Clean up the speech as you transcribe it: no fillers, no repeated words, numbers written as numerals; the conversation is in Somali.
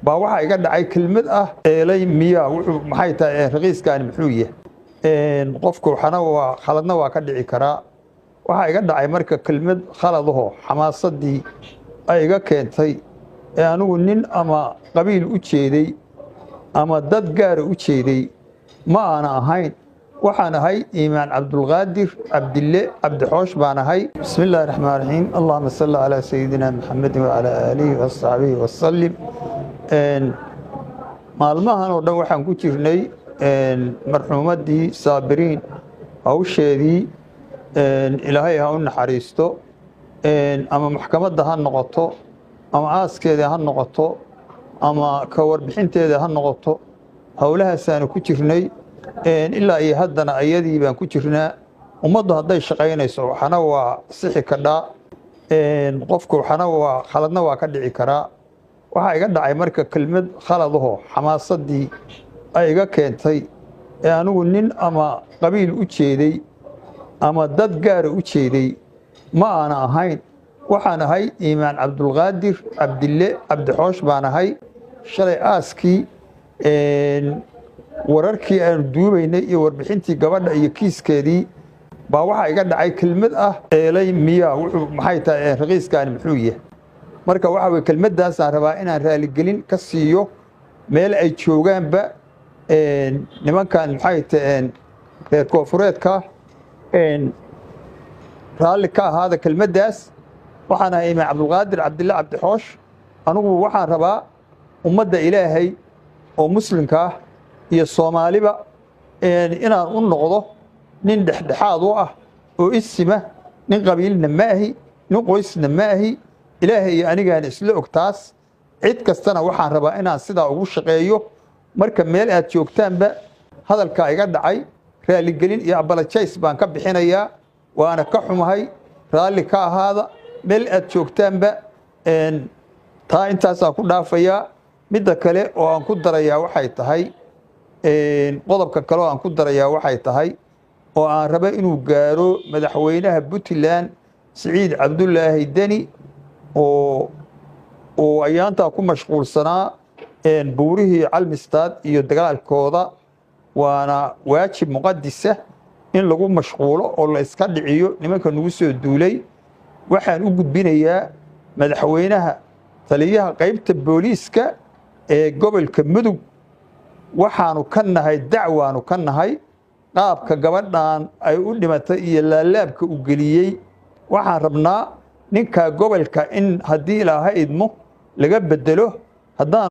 Baa waxaa iga dhacay kelmad ah eelay miyaa wuxuu maxay tahay raqiiskaani muxuu yahay? Qofku waxana waa khaladna waa ka dhici karaa. Waxaa iga dhacay marka kelmad khaladaho xamaasadii ay iga keentay ee anigu nin ama qabiil u jeeday ama dad gaara u jeeday ma aana ahayn. Waxaan ahay Iimaan Cabdulqaadir Cabdille Cabdixoosh baan ahay. Bismi illaahi raxmaan raxiim, allahuma salli calaa sayidina Maxamedin wacalaa aalihi wasaxbihi wasalim. Maalmahan oo dhan waxaan ku jirnay marxuumaddii Saabiriin hawsheedii, Ilaahay ha u naxariisto, ama maxkamadda ha noqoto ama aaskeeda ha noqoto ama ka warbixinteeda ha noqoto, howlahaasaanu ku jirnay ilaa iyo haddana ayadii baan ku jirnaa. Ummaddu hadday shaqaynayso waxana waa sixi kadhaa, qofku waxana waa khaladna waa ka dhici karaa. Waxaa iga dhacay marka kelmad khaladaho xamaasadii ay iga keentay ee anigu nin ama qabiil u jeeday ama dad gaara u jeeday ma aana ahayn. Waxaan ahay Iimaan Cabdulqaadir Cabdille Cabdixoosh baan ahay. Shalay aaskii wararkii aanu duubaynay iyo warbixintii gabadha iyo kiiskeedii baa waxaa iga dhacay kelmad ah eelay miyaa wuxuu maxay tahay raqiiskaani muxuu yahay? Marka waxa weye kelmaddaasaan rabaa inaan raaligelin ka siiyo meel ay joogaanba nimankan maxay taheen reer koonfureedka. Raalli ka ahaada kelmaddaas. Waxaan ahay Imaan Cabdulqaadir Cabdille Cabdixoosh. Anigu waxaan rabaa ummadda Ilaahay oo muslimka ah iyo Soomaaliba inaan u noqdo nin dhexdhexaad u ah oo isima. Nin qabiilna ma ahi, nin qoysna ma ahi, Ilaahay iyo anigaana isla og taas. Cid kastana waxaan rabaa inaan sidaa ugu shaqeeyo. Marka meel aad joogtaanba hadalkaa iga dhacay raaligelin iyo apologize baan ka bixinayaa, waana ka xumahay, raalli ka ahaada meel aad joogtaanba. Taa intaasaan ku dhaafayaa. Midda kale oo aan ku darayaa waxay tahay, qodobka kale oo aan ku darayaa waxay tahay oo aan rabo inuu gaaro madaxweynaha Puntland Siciid Cabdulaahi Deni oo ayaantaa ku mashquulsanaa buurihii Calmistaad iyo dagaalkooda, waana waajib muqadisa in lagu mashquulo oo la iska dhiciyo nimanka nagu soo duulay. Waxaan u gudbinayaa madaxweynaha taliyaha qaybta booliiska ee gobolka Mudug. Waxaanu ka nahay dacwaanu ka nahay qaabka gabadhan ay u dhimatay iyo laalaabka u geliyey. Waxaan rabnaa ninka gobolka in haddii Ilaaha idmo laga bedelo haddaan